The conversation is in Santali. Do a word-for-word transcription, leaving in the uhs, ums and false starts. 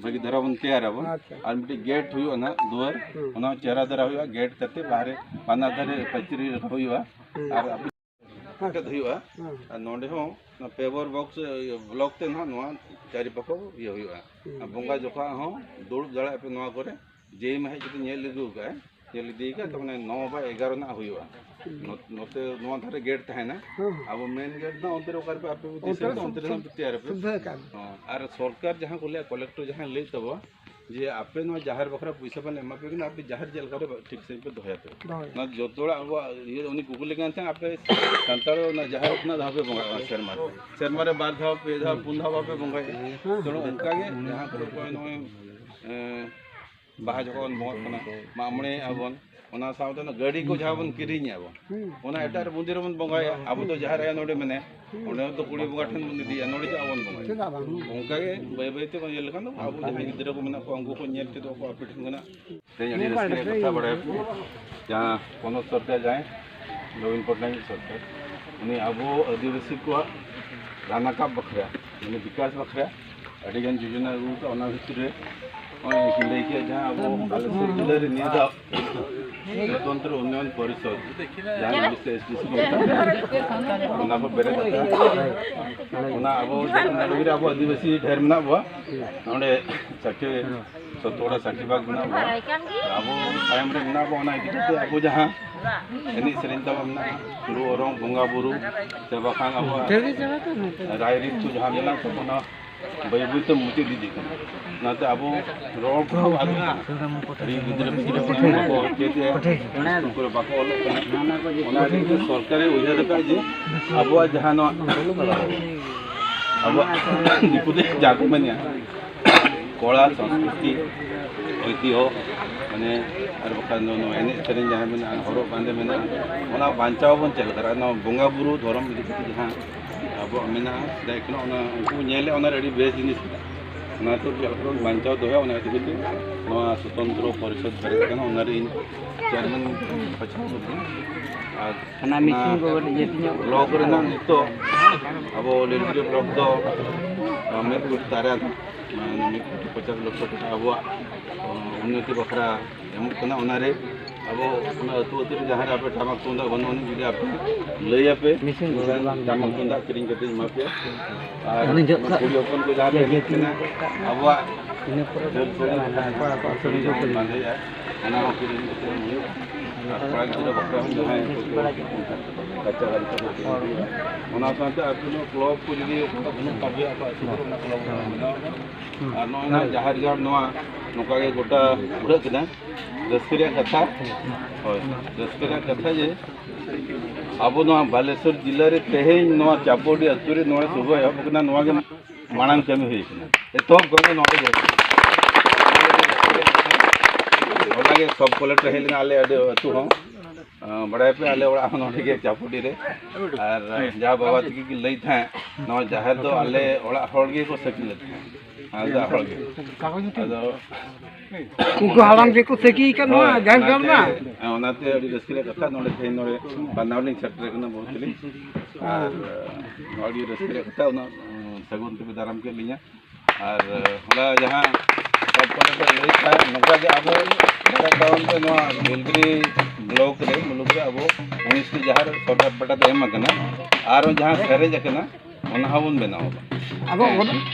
ᱵᱷᱟᱹᱜᱤ ᱫᱷᱟᱨᱟ ᱵᱚᱱ ᱛᱮᱭᱟᱨᱟᱵᱚᱱ᱾ ᱟᱪᱪᱷᱟ᱾ ᱟᱨ ᱢᱤᱫᱴᱤᱡ ᱜᱮᱴ ᱦᱩᱭᱩᱜᱼᱟ ᱱᱟᱦᱟᱜ ᱫᱩᱣᱟᱹᱨ, ᱦᱩᱸ᱾ ᱚᱱᱟ ᱪᱮᱦᱨᱟ ᱫᱷᱟᱨᱟ ᱦᱩᱭᱩᱜᱼᱟ᱾ ᱜᱮᱴ ᱠᱟᱛᱮ ᱵᱟᱦᱨᱮ ᱵᱟᱱᱟᱨ ᱫᱷᱟᱨᱮ ᱯᱟᱹᱪᱨᱤ ᱦᱩᱭᱩᱜᱼᱟ᱾ ᱦᱩᱸ᱾ ᱟᱨ ᱟᱯᱮ ᱦᱩᱭᱩᱜᱼᱟ᱾ ᱦᱩᱸ᱾ ᱟᱨ ᱱᱚᱰᱮ ᱦᱚᱸ ᱚᱱᱟ ᱯᱮᱵᱚᱨ ᱵᱚᱠᱥ, ᱤᱭᱟᱹ, ᱵᱞᱚᱠ ᱛᱮ ᱱᱟᱦᱟᱜ ᱱᱚᱣᱟ ᱪᱟᱨᱤ ᱯᱟᱠᱷᱚ ᱤᱭᱟᱹ ᱦᱩᱭᱩᱜᱼᱟ᱾ ᱦᱩᱸ᱾ ᱟᱨ ᱵᱚᱸᱜᱟ ᱡᱚᱠᱷᱚᱱ ᱦᱚᱸ ᱫᱩᱲᱩᱵ ᱫᱟᱲᱮᱭᱟᱜ ᱯᱮ ᱱᱚᱣᱟ ᱠᱚᱨᱮ᱾ ᱡᱮ ᱢᱟ ᱦᱮᱡ ᱠᱟᱛᱮ ᱧᱮᱞ ᱟᱹᱜᱩ ᱠᱟᱜᱼᱟᱭ, ᱧᱮᱞ ᱤᱫᱤ ᱠᱟᱜ, ᱛᱟᱨ ᱢᱟᱱᱮ ᱱᱚ ᱵᱟᱭ ᱮᱜᱟᱨᱚ ᱨᱮᱱᱟᱜ ᱦᱩᱭᱩᱜᱼᱟ᱾ ᱦᱩᱸ᱾ ᱱᱚ-, ᱱᱚᱛᱮ ᱱᱚᱣᱟ ᱫᱷᱟᱨᱮ ᱜᱮᱴ ᱛᱟᱦᱮᱱᱟ᱾ ᱦᱩᱸ᱾ ᱟᱵᱚ ᱢᱮᱱ ᱜᱮᱴ ᱫᱚ ᱚᱱᱛᱮ ᱨᱮ ᱚᱠᱟ ᱨᱮᱯᱮ ᱟᱯᱮ ᱯᱮ ᱚᱱᱛᱮ ᱫᱤᱥᱟᱹᱭ ᱨᱮ ᱫᱚ ᱚᱱᱛᱮ ᱨᱮ ᱥᱩᱫᱷᱟᱹ ᱥᱟᱢ ᱛᱮᱭᱟᱨ ᱟᱯᱮ᱾ ᱥᱩᱫᱷᱟᱹ ᱠᱟᱜ ᱢᱮ᱾ ᱦᱚᱸ, ᱟᱨ ᱥᱚᱨᱠᱟᱨ ᱡᱟᱦᱟᱸ ᱠᱚ ᱞᱟᱹᱭᱟ, ᱠᱚᱞᱮᱠᱴᱚᱨ ᱡᱟᱦᱟᱸᱭ ᱞᱟᱹᱭᱮᱫ ᱛᱟᱵᱚᱱᱟ ᱡᱮ ᱟᱯᱮ ᱱᱚᱣᱟ ᱡᱟᱦᱮᱨ ᱵᱟᱠᱷᱨᱟ ᱯᱚᱭᱥᱟ ᱵᱟᱞᱮ ᱮᱢᱟ ᱯᱮ ᱠᱟᱱᱟ, ᱟᱯᱮ ᱡᱟᱦᱮᱨ ᱪᱮᱫ ᱞᱮᱠᱟ ᱨᱮ ᱴᱷᱤᱠ ᱥᱟᱺᱦᱤᱡ ᱯᱮ ᱫᱚᱦᱚᱭᱟ ᱯᱮ᱾ ᱫᱚᱦᱚᱭᱟ᱾ ᱚᱱᱟ ᱡᱚᱛᱚ ᱦᱚᱲᱟᱜ ᱟᱵᱚᱣᱟᱜ ᱤᱭᱟᱹ ᱩᱱᱤ ᱠᱩᱠᱞᱤ ᱠᱟᱱ ᱛᱟᱦᱮᱸᱫ, ᱟᱯᱮ ᱥᱟᱱᱛᱟᱲ ᱚᱱᱟ ᱡᱟᱦᱮᱨ ᱛᱤᱱᱟᱹᱜ ᱫᱷᱟᱣ ᱯᱮ ᱵᱚᱸᱜᱟᱜᱼᱟ ᱥᱮᱨᱢᱟ ᱨᱮ? ᱥᱮᱨᱢᱟ ᱨᱮ ᱵᱟᱨ ᱫᱷᱟᱣ, ᱯᱮ ᱫᱷᱟᱣ, ᱯᱩᱱ ᱫᱷᱟᱣ ᱵᱟᱯᱮ ᱵᱚᱸᱜᱟᱭᱟ? ᱦᱮᱸ, ᱦᱮᱸ᱾ ᱛᱮᱬᱩ ᱚᱱᱠᱟ ᱜᱮ ᱡᱟᱦᱟᱸ ᱠᱚᱨᱮ ᱠᱚ ᱱᱚᱜᱼᱚᱭ, ᱮᱸ, ᱵᱟᱦᱟ ᱡᱚᱠᱷᱚᱱ ᱵᱚᱱ ᱵᱚᱸᱜᱟᱜ ᱠᱟᱱᱟ, ᱢᱟᱜ ᱢᱚᱬᱮ ᱟᱵᱚᱱ, ᱚᱱᱟ ᱥᱟᱶᱛᱮ ᱚᱱᱟ ᱜᱟᱹᱰᱤ ᱠᱚ ᱡᱟᱦᱟᱸ ᱵᱚᱱ ᱠᱤᱨᱤᱧᱮᱜᱼᱟ ᱵᱚᱱ, ᱦᱩᱸ᱾ ᱚᱱᱟ ᱮᱴᱟᱜ ᱨᱮ ᱢᱚᱱᱫᱤᱨ ᱨᱮᱵᱚᱱ ᱵᱚᱸᱜᱟᱭᱟ᱾ ᱟᱵᱚ ᱫᱚ ᱡᱟᱦᱮᱨ ᱟᱭᱳ ᱱᱚᱰᱮ ᱢᱮᱱᱟᱭᱟ, ᱦᱩᱸ᱾ ᱚᱸᱰᱮ ᱫᱚ ᱠᱩᱲᱤ ᱵᱚᱸᱜᱟ ᱴᱷᱮᱱ ᱵᱚᱱ ᱤᱫᱤᱭᱟ, ᱱᱚᱰᱮ ᱪᱮᱫᱟᱜ ᱵᱚᱱ ᱵᱚᱸᱜᱟᱭᱟ? ᱪᱮᱫᱟᱜ ᱵᱟᱝ? ᱦᱩᱸ᱾ ᱚᱱᱠᱟ ᱜᱮ ᱵᱟᱹᱭ ᱵᱟᱹᱭ ᱛᱮ ᱵᱚᱱ ᱧᱮᱞ ᱞᱮᱠᱷᱟᱱ ᱫᱚ ᱟᱵᱚ ᱡᱟᱦᱟᱸᱭ ᱜᱤᱫᱽᱨᱟᱹ ᱠᱚ ᱢᱮᱱᱟᱜ ᱠᱚᱣᱟ, ᱩᱱᱠᱩ ᱠᱚ ᱧᱮᱞ ᱪᱮᱫᱚᱜ ᱟᱠᱚ ᱟᱯᱮ ᱴᱷᱮᱱ ᱠᱷᱚᱱᱟᱜ᱾ ᱛᱮᱦᱮᱧ ᱟᱹᱰᱤ ᱨᱟᱹᱥᱠᱟᱹ ᱨᱮᱭᱟᱜ ᱠᱟᱛᱷᱟ ᱵᱟᱲᱟᱭ ᱯᱮ, ᱡᱟᱦᱟᱸ ᱯᱚᱱᱚᱛ ᱥᱚᱨᱠᱟᱨ ᱡᱟᱦᱟᱸᱭ ᱱᱚᱵᱤᱱ ᱯᱚᱴᱱᱟᱭᱮᱠ ᱥᱚᱨᱠᱟᱨ, ᱩᱱᱤ ᱟᱵᱚ ᱟᱹᱫᱤᱵᱟᱹᱥᱤ ᱠᱚᱣᱟᱜ ᱨᱟᱱᱟᱠᱟᱵ ᱵᱟᱠᱷᱨᱟ, ᱢᱟᱱᱮ ᱵᱤᱠᱟᱥ ᱵᱟᱠᱷᱨᱟ ᱟᱹᱰᱤ ᱜᱟᱱ ᱡᱳᱡᱚᱱᱟ ᱟᱹᱜᱩ ᱠᱟᱜᱼᱟ᱾ ᱚᱱᱟ ᱵᱷᱤᱛᱤᱨ ᱨᱮ ᱱᱚᱜᱼᱚᱭ ᱞᱤᱧ ᱞᱟᱹᱭ ᱠᱮᱫ, ᱡᱟᱦᱟᱸ ᱟᱵᱚ ᱟᱞᱮ ᱥᱩᱨ ᱡᱮᱞᱟ ᱨᱮ ᱱᱤᱭᱟᱹ ᱫᱷᱟᱣ ᱥᱚᱛᱚᱱᱛᱨᱚ ᱩᱱᱱᱚᱭᱚᱱ ᱯᱚᱨᱤᱥᱚᱫᱽ, ᱡᱟᱦᱟᱸ ᱤᱝᱞᱤᱥ ᱛᱮ ᱮᱥ ᱰᱤ ᱥᱤ ᱠᱚ ᱢᱮᱛᱟᱜ ᱠᱟᱱᱟ, ᱚᱱᱟ ᱠᱚ ᱵᱮᱨᱮᱫ ᱟᱠᱟᱫᱟ᱾ ᱚᱱᱟ ᱟᱵᱚ ᱡᱚᱛᱚ ᱱᱚᱰᱮ ᱜᱮ ᱟᱵᱚ ᱟᱹᱫᱤᱵᱟᱹᱥᱤ ᱰᱷᱮᱨ ᱢᱮᱱᱟᱜ ᱵᱚᱣᱟ, ᱱᱚᱰᱮ ᱥᱟᱠᱮ ᱥᱚᱛᱚ ᱦᱚᱲ ᱥᱟᱠᱮ ᱵᱟᱜᱽ ᱢᱮᱱᱟᱜ ᱵᱚᱣᱟ᱾ ᱟᱵᱚ ᱛᱟᱭᱚᱢ ᱨᱮ ᱢᱮᱱᱟᱜ ᱵᱚᱣᱟ, ᱚᱱᱟ ᱤᱫᱤ ᱠᱟᱛᱮ ᱟᱵᱚ ᱡᱟᱦᱟᱸ ᱮᱱᱮᱡ ᱥᱮᱨᱮᱧ ᱛᱟᱵᱚᱱ ᱢᱮᱱᱟᱜᱼᱟ, ᱨᱩ ᱚᱨᱚᱝ, ᱵᱚᱸᱜᱟ ᱵᱩᱨᱩ, ᱥᱮ ᱵᱟᱠᱷᱟᱱ ᱟᱵᱚᱣᱟᱜ ᱨᱟᱭᱨᱤᱛ ᱠᱚ ᱡᱟᱦᱟᱸ ᱢᱮᱱᱟᱜ ᱛᱟᱵᱚᱱᱟ, ᱵᱟᱹᱭ ᱵᱟᱹᱭ ᱛᱮ ᱢᱩᱪᱟᱹᱫ ᱤᱫᱤᱜ ᱠᱟᱱᱟ᱾ ᱚᱱᱟᱛᱮ ᱟᱵᱚ ᱨᱚᱲ ᱠᱚᱦᱚᱸ ᱟᱫᱚᱜ ᱠᱟᱱᱟ᱾ ᱟᱹᱰᱤ ᱜᱤᱫᱽᱨᱟᱹ ᱯᱤᱫᱽᱨᱟᱹ ᱠᱚ ᱵᱟᱠᱚ ᱪᱮᱫ ᱮᱫᱟ, ᱥᱠᱩᱞ ᱠᱚᱨᱮ ᱵᱟᱠᱚ ᱚᱞᱚᱜ ᱠᱟᱱᱟ᱾ ᱚᱱᱟ ᱤᱫᱤ ᱠᱟᱛᱮ ᱥᱚᱨᱠᱟᱨᱮ ᱩᱭᱦᱟᱹᱨ ᱟᱠᱟᱫ ᱡᱮ ᱟᱵᱚᱣᱟᱜ ᱡᱟᱦᱟᱸ ᱱᱚᱣᱟ ᱟᱵᱚᱣᱟᱜ ᱫᱤᱠᱩ ᱛᱮ ᱡᱟᱦᱟᱸ ᱠᱚ ᱢᱮᱱᱟ ᱠᱚᱲᱟ ᱥᱚᱝᱥᱠᱨᱤᱛᱤ, ᱳᱭᱛᱤᱦᱚ, ᱢᱟᱱᱮ ᱟᱨ ᱵᱟᱠᱷᱟᱱ ᱫᱚ ᱱᱚᱣᱟ ᱮᱱᱮᱡ ᱥᱮᱨᱮᱧ ᱡᱟᱦᱟᱸ ᱢᱮᱱᱟᱜᱼᱟ, ᱦᱚᱨᱚᱜ ᱵᱟᱸᱫᱮ ᱢᱮᱱᱟᱜᱼᱟ, ᱚᱱᱟ ᱵᱟᱧᱪᱟᱣ ᱵᱚᱱ ᱪᱮᱫ ᱞᱮᱠᱟ ᱫᱟᱲᱮᱭᱟᱜᱼᱟ? ᱱᱚᱣᱟ ᱵᱚᱸᱜᱟ ᱵᱩᱨᱩ ᱫᱷᱚᱨᱚᱢ ᱤᱫᱤ ᱠᱟᱛᱮ ᱡᱟᱦᱟᱸ ᱟᱵᱚᱣᱟᱜ ᱢᱮᱱᱟᱜᱼᱟ, ᱥᱮᱫᱟᱭ ᱠᱷᱚᱱᱟᱜ ᱚᱱᱟ ᱩᱱᱠᱩ ᱧᱮᱞ ᱞᱮᱫ, ᱚᱱᱟ ᱟᱹᱰᱤ ᱵᱮᱥ ᱡᱤᱱᱤᱥ ᱠᱟᱱᱟ᱾ ᱚᱱᱟ ᱠᱚ ᱪᱮᱫ ᱞᱮᱠᱟ ᱵᱚᱱ ᱵᱟᱧᱪᱟᱣ ᱫᱚᱦᱚᱭᱟ, ᱚᱱᱟ ᱤᱫᱤ ᱠᱟᱛᱮ ᱱᱚᱣᱟ ᱥᱚᱛᱚᱱᱛᱨᱚ ᱯᱚᱨᱤᱥᱚᱫ ᱵᱮᱨᱮᱫ ᱠᱟᱱᱟ, ᱚᱱᱟ ᱨᱮ ᱤᱧ ᱪᱮᱭᱟᱨᱢᱮᱱ ᱵᱟᱪᱷᱟᱣ ᱠᱟᱹᱫᱤᱧᱟ᱾ ᱟᱨ ᱚᱱᱟ ᱢᱮᱥᱤᱱ ᱠᱚ ᱠᱟᱹᱴᱤᱡ ᱡᱟᱹᱥᱛᱤ ᱧᱚᱜ ᱵᱞᱚᱠ ᱨᱮᱱᱟᱜ ᱱᱤᱛᱚᱜ ᱟᱵᱚ ᱞᱤᱞᱜᱤᱨᱤ ᱵᱞᱚᱠ ᱫᱚ, ᱟᱸ, ᱢᱤᱫ ᱠᱳᱴᱤ ᱛᱟᱨᱟ, ᱢᱟᱱᱮ ᱢᱤᱫ ᱠᱳᱴᱤ ᱯᱚᱪᱟᱥ ᱞᱚᱠᱷᱚ ᱴᱟᱠᱟ ᱟᱵᱚᱣᱟᱜ, ᱟᱸ, ᱩᱱᱱᱚᱛᱤ ᱵᱟᱠᱷᱨᱟ ᱮᱢᱚᱜ ᱠᱟᱱᱟ᱾ ᱚᱱᱟᱨᱮ ᱟᱵᱚ ᱚᱱᱟ ᱟᱹᱛᱩ ᱟᱹᱛᱩ ᱨᱮ ᱡᱟᱦᱟᱸ ᱨᱮ ᱟᱯᱮ ᱴᱟᱢᱟᱠ ᱛᱩᱢᱫᱟᱜ ᱵᱟᱹᱱᱩᱜ ᱟᱹᱱᱤᱡ, ᱡᱩᱫᱤ ᱟᱯᱮ ᱞᱟᱹᱭ ᱟᱯᱮ, ᱢᱮᱥᱤᱱ ᱠᱚ ᱮᱱᱠᱷᱟᱱ ᱵᱟᱝ ᱴᱟᱢᱟᱠ ᱛᱩᱢᱫᱟᱜ ᱠᱤᱨᱤᱧ ᱠᱟᱛᱮ ᱮᱢᱟ ᱯᱮᱭᱟ᱾ ᱟᱨ ᱩᱱᱤ ᱡᱚᱜ ᱠᱟᱜ ᱠᱩᱲᱤ ᱦᱚᱯᱚᱱ ᱠᱚ ᱡᱟᱦᱟᱸ ᱯᱮ ᱤᱭᱟᱹ ᱮᱱᱮᱡ ᱠᱟᱱᱟ, ᱟᱵᱚᱣᱟᱜ ᱤᱱᱟᱹ ᱯᱚᱨᱮ ᱡᱷᱟᱹᱞ ᱥᱟᱹᱲᱤ ᱟᱠᱚ ᱟᱠᱚ ᱥᱟᱹᱲᱤ ᱠᱚ ᱠᱤᱨᱤᱧ᱾ ᱵᱟᱸᱫᱮᱭᱟ, ᱚᱱᱟ ᱦᱚᱸ ᱠᱤᱨᱤᱧ ᱠᱟᱛᱮ ᱮᱢ ᱦᱩᱭᱩᱜᱼᱟ᱾ ᱟᱨ ᱠᱚᱲᱟ ᱜᱤᱫᱽᱨᱟᱹ ᱵᱟᱠᱷᱨᱟ ᱦᱚᱸ ᱡᱟᱦᱟᱸᱭ ᱠᱚ ᱠᱟᱪᱟ ᱫᱟᱨᱮ ᱠᱚ ᱠᱤᱨᱤᱧ ᱦᱩᱭᱩᱜᱼᱟ᱾ ᱚᱱᱟ ᱥᱟᱶᱛᱮ ᱟᱯᱮ ᱱᱚᱣᱟ ᱠᱞᱟᱵᱽ ᱠᱚ ᱡᱩᱫᱤ ᱚᱠᱟ ᱵᱟᱹᱱᱩᱜ ᱛᱟᱯᱮᱭᱟ, ᱟᱯᱮ ᱟᱹᱛᱩ ᱠᱚᱨᱮ ᱚᱱᱟ ᱠᱞᱟᱵᱽ ᱠᱚ ᱵᱮᱱᱟᱣ ᱯᱮ᱾ ᱟᱨ ᱱᱚᱜᱼᱚᱭ ᱱᱚᱣᱟ ᱡᱟᱦᱮᱨ ᱜᱟᱲ ᱱᱚᱣᱟ ᱱᱚᱝᱠᱟ ᱜᱮ ᱜᱚᱴᱟ ᱩᱰᱷᱟᱹᱜ ᱠᱟᱱᱟ᱾ ᱨᱟᱹᱥᱠᱟᱹ ᱨᱮᱭᱟᱜ ᱠᱟᱛᱷᱟ, ᱦᱳᱭ, ᱨᱟᱹᱥᱠᱟᱹ ᱨᱮᱭᱟᱜ ᱠᱟᱛᱷᱟ ᱡᱮ ᱟᱵᱚ ᱱᱚᱣᱟ ᱵᱟᱞᱮᱥᱚᱨ ᱡᱮᱞᱟ ᱨᱮ ᱛᱮᱦᱮᱧ ᱱᱚᱣᱟ ᱪᱟᱯᱚᱰᱤ ᱟᱹᱛᱩ ᱨᱮ ᱱᱚᱣᱟ ᱥᱩᱵᱷ ᱮᱦᱚᱵ ᱠᱟᱱᱟ, ᱱᱚᱣᱟ ᱜᱮ ᱢᱟᱲᱟᱝ ᱠᱟᱹᱢᱤ ᱦᱩᱭ ᱠᱟᱱᱟ, ᱮᱛᱚᱦᱚᱵ ᱠᱟᱹᱢᱤ ᱱᱚᱣᱟ ᱜᱮ᱾ ᱚᱱᱟ ᱜᱮ ᱥᱚᱵ ᱠᱚᱞᱮᱠᱴ ᱦᱮᱡ ᱞᱮᱱᱟ ᱟᱞᱮ ᱟᱹᱰᱤ ᱟᱹᱛᱩ ᱦᱚᱸ᱾ ᱟᱸ, ᱵᱟᱲᱟᱭ ᱯᱮ, ᱟᱞᱮ ᱚᱲᱟᱜ ᱦᱚᱸ ᱱᱚᱰᱮ ᱜᱮ ᱪᱟᱯᱚᱰᱤ ᱨᱮ᱾ ᱟᱨ ᱡᱟᱦᱟᱸ ᱵᱟᱵᱟ ᱛᱟᱹᱠᱤᱱ ᱠᱤᱱ ᱞᱟᱹᱭ ᱛᱟᱦᱮᱸᱫ, ᱱᱚᱣᱟ ᱡᱟᱦᱮᱨ ᱫᱚ ᱟᱞᱮ ᱚᱲᱟᱜ ᱦᱚᱲ ᱜᱮᱠᱚ ᱥᱟᱹᱠᱷᱤ ᱞᱮᱫ ᱛᱟᱦᱮᱸᱫ, ᱟᱞᱮ ᱚᱲᱟᱜ ᱦᱚᱲ ᱜᱮ᱾ ᱟᱫᱚ ᱩᱱᱠᱩ ᱦᱟᱲᱟᱢ ᱜᱮᱠᱚ ᱥᱟᱹᱠᱷᱤ ᱟᱠᱟᱫ ᱱᱚᱣᱟ ᱦᱳᱭ, ᱡᱟᱦᱮᱨ ᱜᱟᱲ ᱢᱟ᱾ ᱚᱱᱟᱛᱮ, ᱦᱮᱸ, ᱚᱱᱟᱛᱮ ᱟᱹᱰᱤ ᱨᱟᱹᱥᱠᱟᱹ ᱨᱮᱭᱟᱜ ᱠᱟᱛᱷᱟ, ᱱᱚᱰᱮ ᱛᱮᱦᱮᱧ ᱱᱚᱰᱮ ᱵᱟᱱᱟᱣ ᱞᱤᱧ ᱥᱮᱴᱮᱨ ᱟᱠᱟᱱᱟ ᱵᱚᱦᱩᱛ ᱞᱤᱧ᱾ ᱟᱨ, ᱱᱚᱣᱟ ᱟᱹᱰᱤ ᱨᱟᱹᱥᱠᱟᱹ ᱨᱮᱭᱟᱜ ᱠᱟᱛᱷᱟ, ᱩᱱᱟᱹᱜ, ᱩᱸ, ᱥᱟᱹᱜᱩᱱ ᱛᱮᱯᱮ ᱫᱟᱨᱟᱢ ᱠᱮᱫ ᱞᱤᱧᱟ᱾ ᱟᱨ, ᱦᱚᱞᱟ ᱡᱟᱦᱟᱸ ᱥᱚᱵ ᱠᱚᱨᱮ ᱯᱮ ᱞᱟᱹᱭ ᱠᱷᱟᱱ, ᱱᱚᱝᱠᱟ ᱜᱮ ᱟᱵᱚ ᱡᱷᱟᱲᱠᱷᱚᱸᱰ ᱨᱮ ᱱᱚᱣᱟ ᱱᱤᱞᱜᱤᱨᱤ ᱵᱞᱚᱠ ᱨᱮ, ᱢᱩᱞᱩᱠ ᱨᱮ ᱟᱵᱚ ᱩᱱᱤᱥ ᱴᱤ ᱡᱟᱦᱟᱸ ᱥᱚᱨᱠᱟᱨ ᱯᱟᱦᱴᱟ ᱛᱮ ᱮᱢ ᱟᱠᱟᱱᱟ, ᱟᱨᱚ ᱡᱟᱦᱟᱸ ᱥᱟᱨᱮᱡ ᱟᱠᱟᱱᱟ, ᱚᱱᱟ ᱦᱚᱸᱵᱚᱱ ᱵᱮᱱᱟᱣᱟ᱾ ᱟᱵᱚ ᱦᱮᱸ᱾